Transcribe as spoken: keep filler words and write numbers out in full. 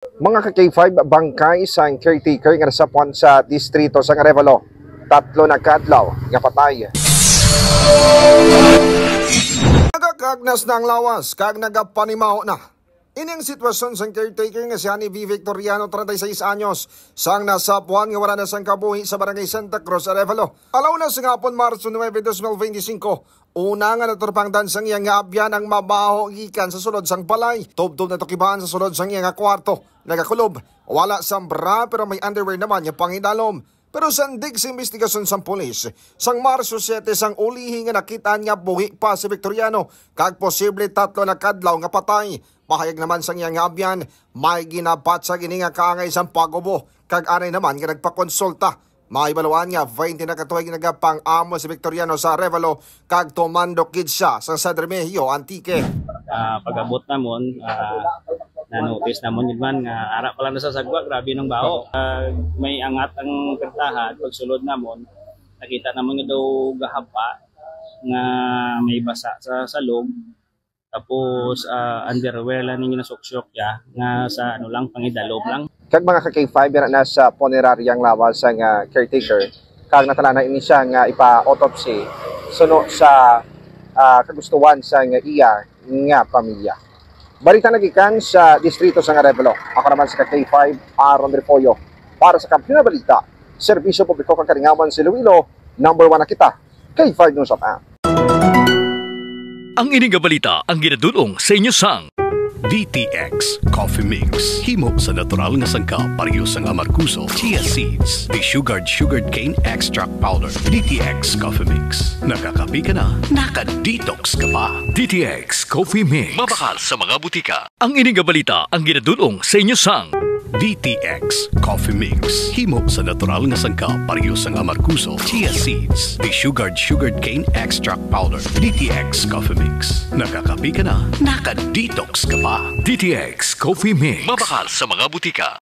Mga ka-K five, bangkay sang caretaker nga nasapwan sa distrito sang Arevalo. Tatlo na ka adlaw nga patay. Nagakagnas na ang lawas kag nagapanimaho na. Ini ang sitwasyon sang caretaker nga si Honey V Victoriano, treinta y seis anyos, sang nasapwan nga wala na sang kabuhi sa Barangay Santa Cruz, Arevalo. Alauna sang hapon, Marso nuebe, dos mil benti singko, una nga naturpangdan sang iya nga abyan ang mabaho gikan sa sulod sang balay. Tubtob natukiban sa sulod sang iya nga kwarto. Nagakulob, wala sang bra pero may underwear naman nga pangidalom. Pero sandig sa imbestigasyon sang pulis, sang Marso siete sang ulihi nga nakit-an nga buhi pa si Victoriano kag posible tatlo na ka adlaw nga patay. Pahayag naman sang iya nga abyan, may ginabatyag ini nga kaangay sang pag-ubo kag anay naman nga nagpakonsulta. Mahibaluan nga twenty na ka tuig nagapang-amo si Victoriano sa Arevalo kag tumandok gid sia sa San Remigio, Antique. Ah, pag-abot namon, ah, na-notice namon gid man nga ara pa lang na sa sagwa, grabe nang baho. Ah, may angat ang pirtahan, pagsulod namon, nakita namon nga daw gahapa nga may basa sa salog. Tapos, ah, underwear lang ning ginasuksok ya nga sa ano lang, pangidalom lang. Kag mga ka-K five, yara na sa punerarya ang lawas sang, ah, caretaker. Kag natalaan na ini siya nga ipa-autopsy suno sa, ah, kagustuhan sang iya nga pamilya. Balita nagikan sa distrito sang Arevalo. Ako naman sa ka-K five, Aaron Refollo. Para sa Kampiyon na Balita, Serbisyo Publiko kag Kalingawan sa Iloilo, number one na kita. K five News F M. Ang ini nga balita ang ginadul-ong sa inyo sang D T X Coffee Mix. Himo sa natural nga sangkap, pareho sang amargoso, chia seeds, desugared sugarcane cane extract powder. D T X Coffee Mix. Nakakape ka na, naka-detox ka pa. D T X Coffee Mix. Mabakal sa mga butika. Ang ini nga balita ang ginadul-ong sa inyo sang D T X Coffee Mix. Himo sa natural nga sangkap, pareho sang amargoso, chia seeds, desugared sugarcane extract powder. D T X Coffee Mix. Nakakape ka na, naka-detox ka pa. D T X Coffee Mix. Mabakal sa mga butika.